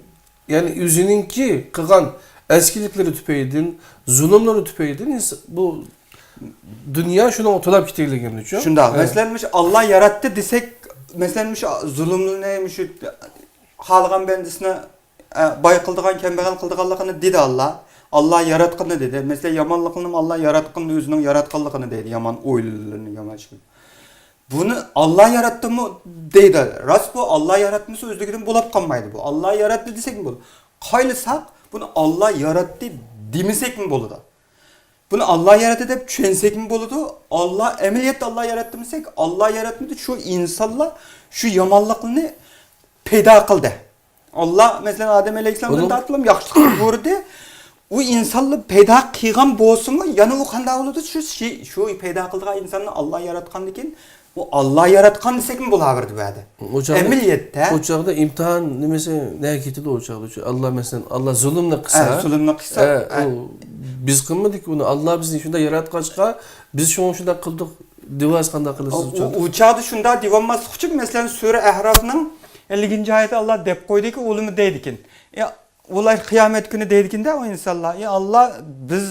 يەنى ئۆزىنىڭكى قىلغان ئەسكىلىكلىرى تۈپەيلىدىن، زۇلۇملىرى تۈپەيلىدىن ئىنس-، بۇ دۇنيا شۇنىڭغا تولاپ كېتىۋېرىلگەن ئۈچۈن. شۇنداق. مەسىلەن، مۇشۇ ئاللا ياراتتى دېسەك، مەسىلەن، مۇشۇ زۇلۇمنى، مۇشۇ خالىغان بەندىسىنى ئە، باي قىلىدىغان، كەمبەغەل قىلىدىغانلىقىنى دېدى ئاللا. ئاللا ياراتقىنىنى دېدى. مەسىلەن، يامانلىقنىمۇ ئاللا ياراتقىنىنى، ئۆزىنىڭ ياراتقانلىقىنى دەيدۇ. يامان ئويلىرىنى، يامان ئىشلىرىنى. بۇنى ئاللا ياراتتىمۇ دەيدۇ. راست، بۇ ئاللا ياراتمىسا ئۆزلۈكىدىن بولۇپ قالمايدۇ بۇ. ئاللا ياراتتى دېسەكمۇ بولىدۇ. قايلىساق، بۇنى ئاللا ياراتتى دېمىسەكمۇ بولىدۇ. بۇنى ئاللا ياراتتى دەپ چۈشەنسەكمۇ بولىدۇ. ئاللا، ئەمەلىيەتتە ئاللا ياراتتى دېسەك، ئاللا ياراتمىدى، شۇ ئىنسانلار شۇ يامانلىقنى پەيدا قىلدى. ئاللا، مەسىلەن، ئادەم ئەلەيھىسسالامدىن تارتىپ ياخشىلىقنى بۇيرۇدى. ئۇ ئىنساننى پەيدا قىلغان بولسىمۇ، يەنە ئۇ قانداق بولىدۇ؟ شۇ شى-، شۇ پەيدا قىلىدىغان ئىنساننى ئاللا ياراتقاندىن كېيىن، ئۇ ئاللا ياراتقان دېسەكمۇ بولاۋېرىدۇ بۇ يەردە. ئۇ چاغدا، ئەمەلىيەتتە ئۇ چاغدا ئىمتىھان نېمىسى نەگە كېتىدۇ ئۇ چاغدا؟ شۇ ئاللا، مەسىلەن، ئاللا زۇلۇمنى قىلسا، ھە، زۇلۇمنى قىلسا، ھە، ھە. ئۇ بىز قىلمىدۇق ئۇنى. ئاللا بىزنى شۇنداق ياراتقاچقا، بىز شۇڭا شۇنداق قىلدۇق دېۋاز قانداق قىلىسىز ئۇ، ئۇ چاغدا؟ ئۇ چاغدا شۇنداق دېۋالماسلىق ئۈچۈن، مەسىلەن، سۈرە ئەھراپنىڭ ئەللىكىنچى ئايىتى ئاللا دەپ قويدىكى، ئۇلىمۇ دەيدىكەن. يا، ئۇلار قىيامەت كۈنى دەيدىكەن-دە، ئۇ ئىنسانلار، يا ئاللا، بىز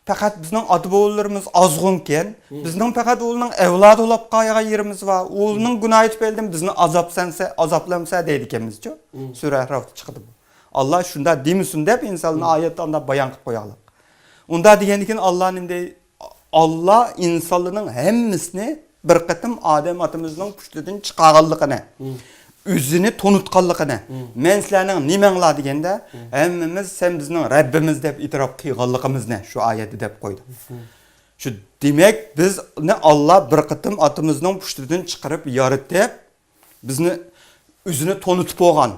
پەقەت، بىزنىڭ ئاتا-بوۋىلىرىمىز ئازغۇنكەن، بىزنىڭ پەقەت ئۇلارنىڭ ئەۋلادى بولاپ قالغان يېرىمىز بار، ئۇلارنىڭ گۇناھى تۈپەيلىدىن بىزنى ئازابلانسا، ئازابلانسا دەيدىكەنمىز-چۇ. سۈرە ئەھراپتا چىقىدۇ بۇ. ئاللا شۇنداق دېمىسۇن دەپ ئىنسانلارنى ئايەتتە ئانداق بايان قىلىپ قويغانلىق. ئۇنداق دېگەندىكىن ئاللا نېمە دەي؟ ئاللا ئىنسانلارنىڭ ھەممىسىنى بىر قېتىم ئادەم ئاتىمىزنىڭ پۇشتىدىن چىقارغانلىقىنى، ئۆزىنى تونۇتقانلىقىنى، مەن سىلەرنىڭ نېمەڭلار دېگەندە، ھەممىمىز سەن بىزنىڭ رەببىمىز دەپ ئېتىراپ قىلغانلىقىمىزنى شۇ ئايەتتە دەپ قويدى. شۇ دېمەك، بىزنى ئاللا بىر قېتىم ئاتىمىزنىڭ پۇشتىدىن چىقىرىپ يارىتىپ، بىزنى ئۆزىنى تونۇتۇپ بولغان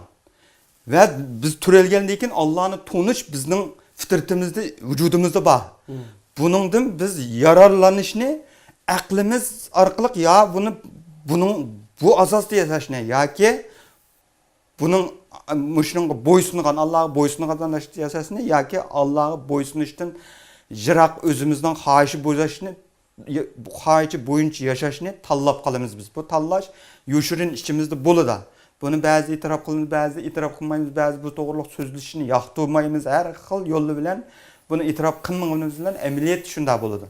ۋە بىز تۆرەلگەندىن كېيىن ئاللانى تونۇش بىزنىڭ فىترىتىمىزدە، ۋۇجۇدىمىزدا بار. بۇنىڭدىن بىز يارارلىنىشنى ئەقلىمىز ئارقىلىق يا بۇنى، بۇنىڭ، بۇ ئاساستا ياشاشنى ياكى بۇنىڭ، مۇشۇنىڭغا بويسۇنغان، ئاللاغا بويسۇنغان ياشاشنى ياكى ئاللاغا بويسۇنۇشتىن يىراق ئۆزىمىزنىڭ خاھىشى بويىچە، خاھىشى بويىچە ياشاشنى تاللاپ قالىمىز بىز. بۇ تاللاش يوشۇرۇن ئىچىمىزدە بولىدۇ. بۇنى بەزى ئېتىراپ قىلىمىز، بەزى ئېتىراپ قىلمايمىز، بەزى بۇ توغرۇلۇق سۆزلىشىشنى ياقتۇرمايمىز. ھەر خىل يول بىلەن بۇنى ئېتىراپ قىلمىغىنىمىز بىلەن ئەمەلىيەتتە شۇنداق بولىدۇ.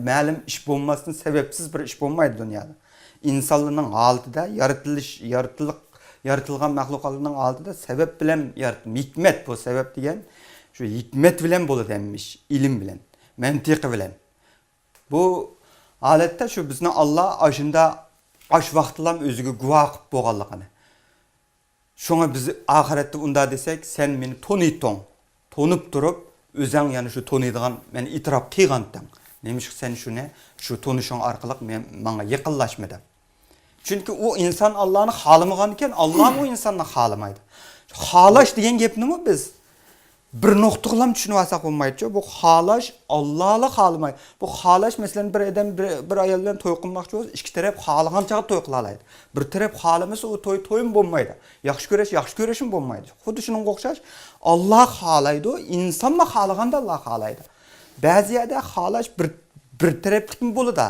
مەلۇم ئىش بولماستىن سەۋەبسىز بىر ئىش بولمايدۇ دۇنيادا. ئىنسانلارنىڭ ھالىتىدە، يارىتىلىش، يارىتىلىق-، يارىتىلغان مەخلۇقاتلارنىڭ ھالىتىدە سەۋەب بىلەن يارىتىلغان. ھېكمەت، بۇ سەۋەب دېگەن شۇ ھېكمەت بىلەن بولىدۇ ھەممە ئىش، ئىلىم بىلەن، مەنتىقى بىلەن. بۇ ھالەتتە شۇ بىزنى ئاللا ئاشۇنداق ئاش ۋاقتىلام ئۆزىگە گۇۋاھ قىلىپ بولغانلىقىنى. شۇڭا بىز ئاخىرەتتە ئۇنداق دېسەك، سەن مېنى تونۇيتتۇڭ. تونۇپ تۇرۇپ، ئۆزەڭ يەنە شۇ تونۇيدىغان، مەن ئېتىراپ قىلغانتىڭ. نېمىشقا سەن شۇنى، شۇ تونۇشۇڭ ئارقىلىق مەن، ماڭا يېقىنلاشمىدىڭ؟ چۈنكى ئۇ ئىنسان ئاللانى خالىمىغانىكەن، ئاللامۇ ئۇ ئىنساننى خالىمايدۇ. خالاش دېگەن گەپنىمۇ بىز بىر نۇقتىغىلام چۈشىنىۋالساق بولمايدۇچۇ. بۇ خالاش ئاللالا خالىمايدۇ. بۇ خالاش، مەسىلەن، بىر ئادەم بىر، بىر ئايال بىلەن توي قىلماقچى بولسا، ئىككى تەرەپ خالىغان چاغدا توي قىلالايدۇ. بىر تەرەپ خالىمىسا، ئۇ توي تويمۇ بولمايدۇ. ياخشى كۆرۈش، ياخشى كۆرۈشمۇ بولمايدۇ. خۇددى شۇنىڭغا ئوخشاش، ئاللا خالايدۇ، ئىنسانمۇ خالىغاندا ئاللا خالايدۇ. بەزى يەردە خالاش بىر، بىر تەرەپلىكمۇ بولىدۇ.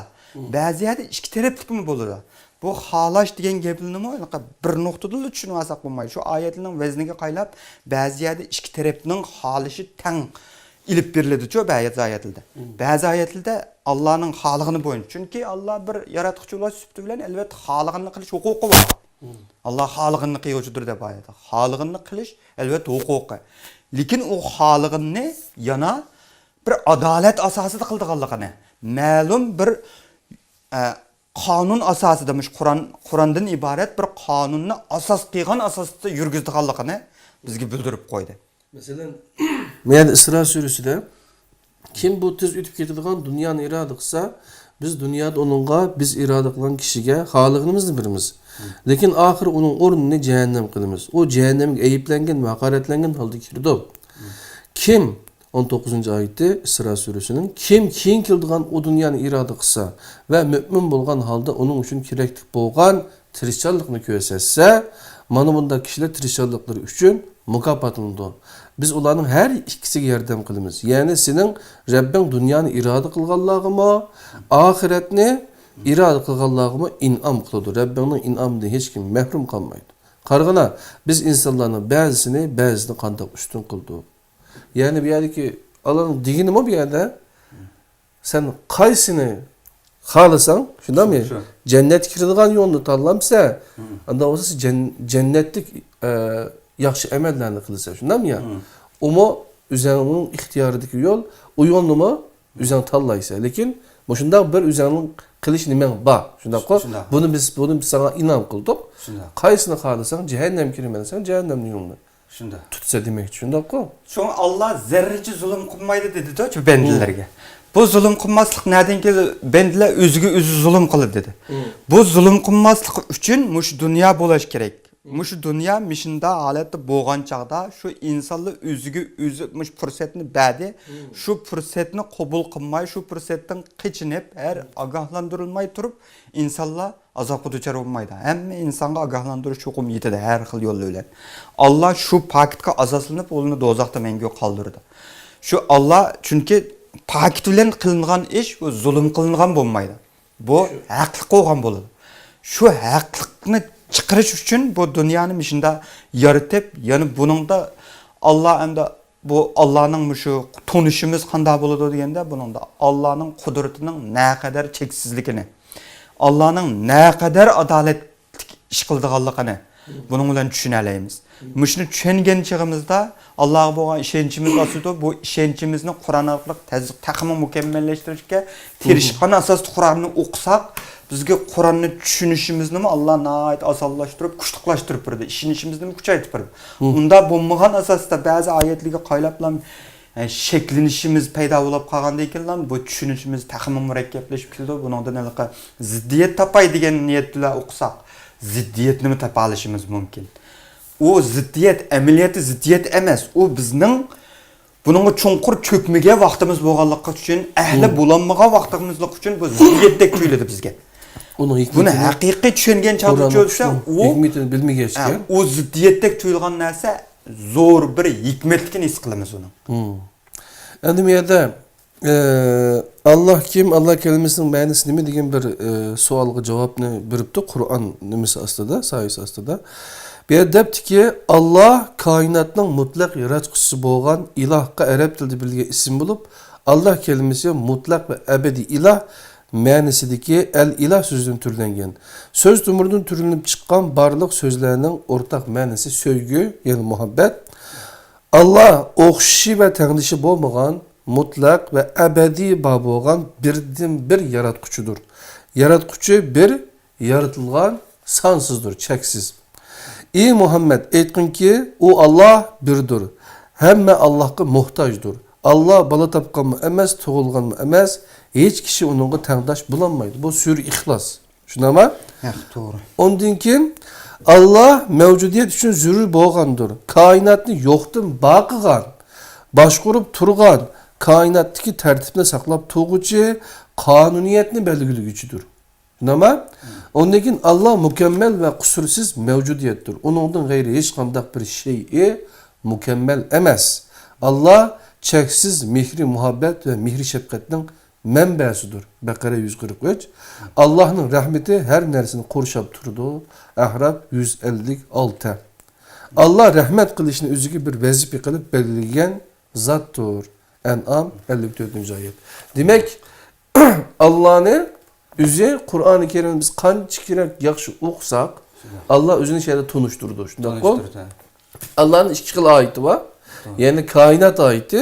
بەزى يەردە ئىككى تەرەپلىكمۇ بولىدۇ. بۇ خالاش دېگەن گەپلىرىنىمۇ ھېلىقى بىر نۇقتىدىلا چۈشىنىۋالساق بولمايدۇ. شۇ ئايەتلەرنىڭ ۋەزنىگە قايلاپ، بەزى يەردە ئىككى تەرەپنىڭ خالىشى تەڭ ئېلىپ بېرىلىدۇچۇ بەزى ئايەتلەردە. بەزى ئايەتلەردە ئاللانىڭ خالىغىنى بويىچە. چۈنكى ئاللا بىر ياراتقۇچى بولۇش سۈپىتى بىلەن، ئەلۋەتتە، خالىغىنىنى قىلىش ھوقۇقى بار. ئاللا خالىغىنىنى قىلغۇچىدۇر دەپ ئايەتتە. خالىغىنىنى قىلىش، ئەلۋەتتە، ھوقۇقى. لېكىن ئۇ خالىغىنىنى يەنە بىر ئادالەت ئاساسىدا قىلىدىغانلىقىنى، مەلۇم بىر، ئە، قانۇن ئاساسىدا، مۇشۇ قۇرئان، قۇرئاندىن ئىبارەت بىر قانۇننى ئاساس قىلغان ئاساستا يۈرگۈزىدىغانلىقىنى بىزگە بىلدۈرۈپ قويدى. مەسىلەن، مەن ئىسرا سۈرىسىدە، كىم بۇ تېز ئۆتۈپ كېتىدىغان دۇنيانى ئىرادە قىلسا، بىز دۇنيادا ئۇنىڭغا، بىز ئىرادە قىلغان كىشىگە خالىغىنىمىزنى بېرىمىز. لېكىن ئاخىرى ئۇنىڭ ئورنىنى جەھەننەم قىلىمىز. ئۇ جەھەننەمگە ئەيىبلەنگەن، ھاقارەتلەنگەن ھالدا كىرىدۇ. كىم، ئون توققۇزىنچى ئايىتى، ئىسرا سۈرىسىنىڭ، كىم كېيىن كېلىدىغان ئۇ دۇنيانى ئىرادە قىلسا ۋە مۆمىن بولغان ھالدا ئۇنىڭ ئۈچۈن كېرەكلىك بولغان تىرىشچانلىقنى كۆرسەتسە، مانا بۇنداق كىشىلەر تىرىشچانلىقلىرى ئۈچۈن مۇكاپاتلىنىدۇ. بىز ئۇلارنىڭ ھەر ئىككىسىگە ياردەم قىلىمىز. يەنى سېنىڭ رەببىڭ دۇنيانى ئىرادە قىلغانلارغىمۇ، ئاخىرەتنى ئىرادە قىلغانلارغىمۇ ئىنئام قىلىدۇ. رەببىڭنىڭ ئىنئامىدىن ھېچكىم مەھرۇم قالمايدۇ. قارىغىنا، بىز ئىنسانلارنىڭ بەزىسىنى بەزىسىدىن قانداق ئۈستۈن قىلدۇق. يەنى بۇ يەردىكى ئاللانىڭ دېگىنىمۇ بۇ يەردە، سەن قايسىنى خالىساڭ، شۇنداقمۇ؟ شۇ، شۇ. جەننەتكە كىرىدىغان يولنى تاللامسەن، ئانداق بولسا سەن جەن-، جەننەتلىك، ئە، ياخشى ئەمەللەرنى قىلىسەن، شۇنداقمۇ يا؟ ئۇمۇ ئۆزۈڭنىڭ ئىختىيارىدىكى يول، ئۇ يولنىمۇ ئۆزۈڭ تاللايسەن. لېكىن مۇشۇنداق بىر ئۆزۈڭنىڭ قىلىش نېمەڭ بار، شۇنداققۇ؟ شۇنداق. بۇنى بىز، بۇنى بىز ساڭا ئىنئام قىلدۇق. شۇنداق. قايسىنى خالىساڭ، جەھەننەمگە كىرمەي دېسەڭ، جەھەننەمنىڭ يولىنى شۇنداق. تۇتىسەن دېمەكچى، شۇنداققۇ؟ شۇڭا ئاللا زەررىچە زۇلۇم قىلمايدۇ دېدىچۇ بەندىلەرگە. بۇ زۇلۇم قىلماسلىق نەدىن كېلدى؟ بەندىلەر ئۆزىگە ئۆزى زۇلۇم قىلدى دېدى. بۇ زۇلۇم قىلماسلىق ئۈچۈن مۇشۇ دۇنيا بولاش كېرەك. مۇشۇ دۇنيا مۇشۇنداق ھالەتتە بولغان چاغدا شۇ ئىنسانلار ئۆزىگە ئۆزى مۇشۇ پۇرسەتنى بەردى. شۇ پۇرسەتنى قوبۇل قىلماي، شۇ پۇرسەتتىن قېچىنىپ، ھەر ئاگاھلاندۇرۇلماي تۇرۇپ، ئىنسانلار ئازابقا دۇچار بولمايدۇ. ھەممە ئىنسانغا ئاگاھلاندۇرۇش چوقۇم يېتىدۇ، ھەر خىل يول بىلەن. ئاللا شۇ پاكىتقا ئاساسلىنىپ، ئۇلارنى دوزاختا مەڭگۈ قالدۇرىدۇ. شۇ ئاللا، چۈنكى پاكىت بىلەن قىلىنغان ئىش، بۇ زۇلۇم قىلىنغان بولمايدۇ. بۇ ھەقلىق بولغان بولىدۇ. شۇ ھەقلىقنى چىقىرىش ئۈچۈن بۇ دۇنيانى مۇشۇنداق يارىتىپ، يەنە بۇنىڭدا ئاللا ئەمدى بۇ ئاللانىڭ مۇشۇ تونۇشىمىز قانداق بولىدۇ دېگەندە، بۇنىڭدا ئاللانىڭ قۇدرىتىنىڭ نەقەدەر چەكسىزلىكىنى، ئاللانىڭ نەقەدەر ئادالەتلىك ئىش قىلىدىغانلىقىنى بۇنىڭ بىلەن چۈشىنەلەيمىز. مۇشۇنى چۈشەنگەن چېغىمىزدا ئاللاغا بولغان ئىشەنچىمىز ئاشىدۇ. بۇ ئىشەنچىمىزنى قۇرئان ئارقىلىق تەز-، تېخىمۇ مۇكەممەللەشتۈرۈشكە تىرىشقان ئاساستا قۇرئاننى ئوقۇساق، بىزگە قۇرئاننى چۈشىنىشىمىزنىمۇ ئاللا ناھايىتى ئاسانلاشتۇرۇپ، كۈچلۈكلەشتۈرۈپ بېرىدۇ، ئىشىنىشىمىزنىمۇ كۈچەيتىپ بېرىدۇ. ئۇنداق بولمىغان ئاساستا بەزى ئايەتلەرگە قايلاپلا، ئە، شەكلىنىشىمىز پەيدا بولۇپ قالغاندىن كېيىنلا بۇ چۈشىنىشىمىز تېخىمۇ مۇرەككەپلىشىپ كېلىدۇ. بۇنىڭدىن ھېلىقى زىددىيەت تاپاي دېگەن نىيەت بىلەن ئوقۇساق، زىددىيەتنىمۇ تاپالىشىمىز مۇمكىن. ئۇ زىددىيەت، ئەمەلىيەتتە زىددىيەت ئەمەس. ئۇ بىزنىڭ بۇنىڭغا چوڭقۇر چۆكمىگەن ۋاقتىمىز بولغانلىقى ئۈچۈن، ئەھلى بولالمىغان ۋاقتىمىزلىق ئۈچۈن بۇ زىددىيەتتەك تۇيۇلىدۇ بىزگە. ئۇنىڭ بۇنى ھېكمىتىنى، ھەقىقىي چۈشەنگەن چاغدا قۇرئان چۈشەنسە، ئوقۇشنىڭ ئۇ، ھېكمىتىنى بىلمىگەچكە. ھە، ئۇ زىددىيەتتەك تۇيۇلغان نەرسە زور بىر ھېكمەتلىكىنى ھېس قىلىمىز ئۇنىڭ. ئەمدى بۇ يەردە ئى، ئاللا كىم؟ ئاللا كەلىمىسىنىڭ مەنىسى نېمە دېگەن بىر، ئى، سوئالغا جاۋابنى بېرىپتۇ قۇرئان نېمىسى ئاستىدا، سايىسى ئاستىدا. بۇ يەردە دەپتىكى، ئاللا كائىناتنىڭ مۇتلەق ياراتقۇچىسى بولغان ئىلاھقا ئەرەب تىلىدا بېرىلگەن ئىسىم بولۇپ، ئاللا كەلىمىسى مۇتلەق ۋە ئەبەدىي ئىلاھ مەنىسىدىكى ئەل ئىلاھ سۆزىدىن تۈرلەنگەن. سۆز تومۇرىدىن تۈرلىنىپ چىققان بارلىق سۆزلەرنىڭ ئورتاق مەنىسى سۆيگۈ، يەنى مۇھەببەت. ئاللا ئوخشىشى ۋە تەڭدىشى بولمىغان، مۇتلەق ۋە ئەبەدىي بار بولغان بىردىنبىر ياراتقۇچىدۇر. ياراتقۇچى بىر، يارىتىلغان سانسىزدۇر، چەكسىز. ئى مۇھەممەد، ئېيتقىنكى، ئۇ ئاللا بىردۇر، ھەممە ئاللاغا موھتاجدۇر. ئاللا بالا تاپقانمۇ ئەمەس، تۇغۇلغانمۇ ئەمەس، ھېچ كىشى ئۇنىڭغا تەڭداش بولالمايدۇ. بۇ سۈرە ئىخلاس. شۇنداقمۇ؟ ھەق، توغرا. ئۇندىن كېيىن، ئاللا مەۋجۇدىيەت ئۈچۈن زۆرۈر بولغاندۇر. كائىناتنى يوقتىن بار قىلغان، باشقۇرۇپ تۇرغان، كائىناتتىكى تەرتىپنى ساقلاپ تۇرغۇچى، قانۇنىيەتنى بەلگىلىگۈچىدۇر. شۇنداقمۇ؟ ئۇندىن كېيىن، ئاللا مۇكەممەل ۋە قۇسۇرسىز مەۋجۇدىيەتتۇر. ئۇنىڭدىن غەيرى ھېچقانداق بىر شەيئى مۇكەممەل ئەمەس. ئاللا چەكسىز مېھرى، مۇھەببەت ۋە مېھرى شەپقەتنىڭ مەنبەسىدۇر. بەقەرە يۈز قىرىق ئۈچ. ئاللاھنىڭ رەھمىتى ھەر نەرسىنى قورشاپ تۇرىدۇ. ئەھراپ يۈز ئەللىك ئالتە. ئاللا رەھمەت قىلىشنى ئۆزىگە بىر ۋەزىپە قىلىپ بەلگىلىگەن زاتتۇر. ئەنئام ئەللىك تۆتىنچى ئايەت. دېمەك، ئاللانى ئۆزى قۇرئانى كەرىمنى بىز قانچە كېرەك ياخشى ئوقۇساق، ئاللا ئۆزىنى شۇ يەردە تونۇشتۇرىدۇ. شۇنداققۇ؟ تونۇشتۇرىدۇ. ئاللانىڭ ئىككى خىل ئايىتى بار. توغرا. يەنى كائىنات ئايىتى،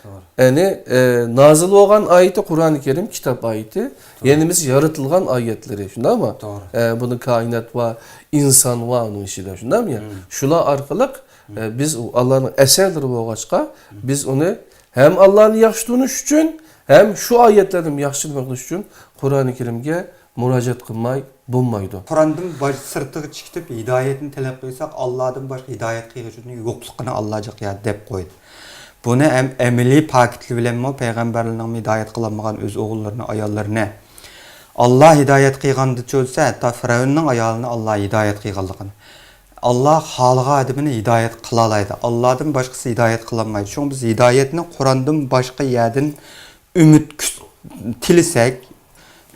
توغرا. يەنى، ئە، نازىل بولغان ئايىتى قۇرئانى كەرىم، كىتاب ئايىتى. توغرا. يەنە بىز يارىتىلغان ئايەتلىرى، شۇنداقمۇ؟ توغرا. ئە، بۇنىڭ كائىنات بار، ئىنسان بار ئۇنىڭ ئىچىدە، شۇنداقمۇ يا؟ شۇلار ئارقىلىق، ئە، بىز ئۇ ئاللانىڭ ئەسەرلىرى بولغاچقا، بىز ئۇنى ھەم ئاللانى ياخشى تونۇش ئۈچۈن، ھەم شۇ ئايەتلەرنى ياخشى بىلىش ئۈچۈن قۇرئانى كەرىمگە مۇراجىئەت قىلماي بولمايدۇ. قۇرئاندىن باش سىرتىغا چىقىپ ھىدايەتنى تەلەپ قىلساق، ئاللادىن باشقا ھىدايەت قىلغۇچىنىڭ يوقلۇقىنى ئاللا جىق يا دەپ قويدى. بۇنى ھەم ئەمەلىي پاكىتلىرى بىلەنمۇ پەيغەمبەرلەرنىڭ ھىدايەت قىلالمىغان ئۆز ئوغۇللىرىنى، ئاياللىرىنى. ئاللا ھىدايەت قىلغاندىچۇ دېسە، ھەتتا فىرئەۋننىڭ ئايالىنى ئاللا ھىدايەت قىلغانلىقىنى. ئاللا خالىغان ئادىمىنى ھىدايەت قىلالايدۇ. ئاللادىن باشقىسى ھىدايەت قىلالمايدۇ. شۇڭا بىز ھىدايەتنى قۇرئاندىن باشقا يەردىن ئۈمىد كۈت-، تىلىسەك،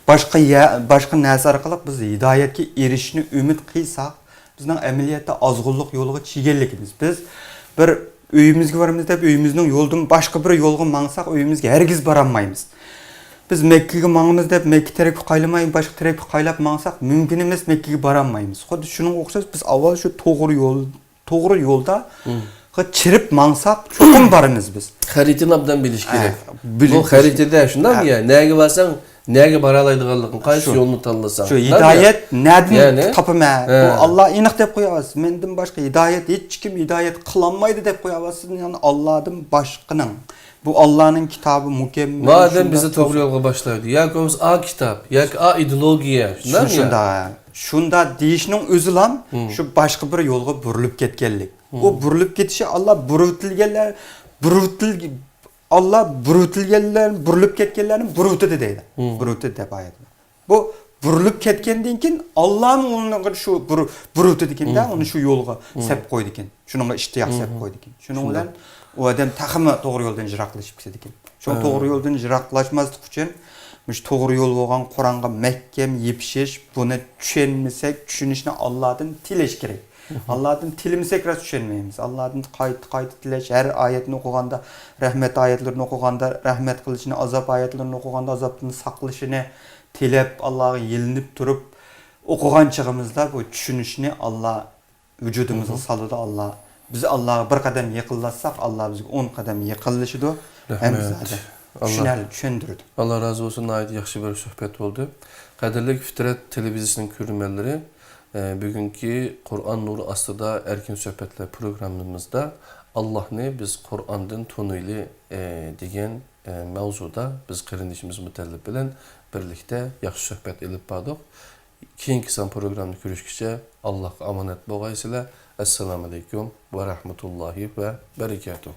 باشقا يە-، باشقا نەرسە ئارقىلىق بىز ھىدايەتكە ئېرىشىشنى ئۈمىد قىلساق، بىزنىڭ ئەمەلىيەتتە ئازغۇنلۇق يولىغا چىگەنلىكىمىز. بىز بىر ئۆيىمىزگە بارىمىز دەپ، ئۆيىمىزنىڭ يولىدىن باشقا بىر يولغا ماڭساق، ئۆيىمىزگە ھەرگىز بارالمايمىز. بىز مەككىگە ماڭىمىز دەپ، مەككە تەرەپكە قايلىماي، باشقا تەرەپكە قايلاپ ماڭساق، مۇمكىن ئەمەس، مەككىگە بارالمايمىز. خۇددى شۇنىڭغا ئوخشاش، بىز ئاۋۋال شۇ توغرا يول، توغرا يولدا چىرىپ ماڭساق، چوقۇم بارىمىز بىز. خەرىتىنى ئوبدان بىلىش كېرەك. بۇ خەرىتىدە شۇنداقمۇ يا؟ نەگە بارساڭ، نەگە بارالايدىغانلىقىنى، قايسى يولنى تاللىساڭ. شۇ ھىدايەت نەدىن تاپىمەن؟ بۇ ئاللا ئېنىق دەپ قوياۋاتىسىز. مەندىن باشقا ھىدايەت ھېچكىم ھىدايەت قىلالمايدۇ دەپ قوياۋاتىسىز. يەنى ئاللادىن باشقىنىڭ. بۇ ئاللانىڭ كىتابى مۇكەممەل. مادەم بىزنى توغرا يولغا باشلايدۇ. ياكى بولمىسا ئا كىتاب، ياكى ئا ئىدېئولوگىيە. شۇنداق. شۇنداق دېيىشنىڭ ئۆزىلام شۇ باشقا بىر يولغا بۇرۇلۇپ كەتكەنلىك. ئۇ بۇرۇلۇپ كېتىشى ئاللا بۇرۇۋېتىلگەنلەر، بۇرۇۋېتىل-، ئاللا بۇرۇۋېتىلگەنلەر، بۇرۇلۇپ كەتكەنلەرنى بۇرۇۋېتىدۇ دەيدۇ. بۇرۇۋېتىدۇ دەپ ئايەت. بۇ بۇرۇلۇپ كەتكەندىن كېيىن، ئاللانىڭ ئۇنىڭغا شۇ بۇر-، بۇرۇۋېتىدىكەن-دە، ئۇنى شۇ يولغا سەپ قويىدىكەن. شۇنىڭغا ئىشتىياق سەپ قويىدىكەن. شۇنىڭ بىلەن ئۇ ئادەم تېخىمۇ توغرا يولدىن يىراقلىشىپ كېتىدىكەن. شۇ توغرا يولدىن يىراقلاشماسلىق ئۈچۈن، مۇشۇ توغرا يول بولغان قۇرئانغا مەھكەم يېپىشىش، بۇنى چۈشەنمىسەك، چۈشىنىشنى ئاللادىن تىلەش كېرەك. ئاللادىن تىلىمىسەك، راست چۈشەنمەيمىز. ئاللادىن قايتا، قايتا تىلەش، ھەر ئايەتنى ئوقۇغاندا، رەھمەت ئايەتلىرىنى ئوقۇغاندا، رەھمەت قىلىشىنى، ئازاب ئايەتلىرىنى ئوقۇغاندا، ئازابتىن ساقلىشىنى تىلەپ، ئاللاغا يېلىنىپ تۇرۇپ ئوقۇغان چېغىمىزدا، بۇ چۈشىنىشنى ئاللا ۋۇجۇدىمىزغا سالىدۇ، ئاللا. بىز ئاللاغا بىر قەدەم يېقىنلاشساق، ئاللا بىزگە ئون قەدەم يېقىنلىشىدۇ. ھەممە زادى چۈشىنەر، چۈشەندۈرىدۇ. ئاللا رازى بولسۇن، ناھايىتى ياخشى بىر سۆھبەت بولدى. قەدىرلىك فىترەت تېلېۋىزىيىسىنىڭ كۆرۈرمەنلىرى، ئە، بۈگۈنكى قۇرئان نۇرى ئاستىدا ئەركىن سۆھبەتلەر پروگراممىمىزدا ئاللاھنى بىز قۇرئاندىن تونۇيلى، ئە، دېگەن، ئە، ماۋزۇدا بىز قېرىندىشىمىز مۇتەللىپ بىلەن بىرلىكتە ياخشى سۆھبەت ئېلىپ باردۇق. كېيىنكى سان پروگراممىدا كۆرۈشكىچە ئاللاھقا ئامانەت بولغايسىلەر. ئەسسالامۇئەلەيكۇم ۋە رەھمەتۇللاھى ۋە بەرىكاتۇھ.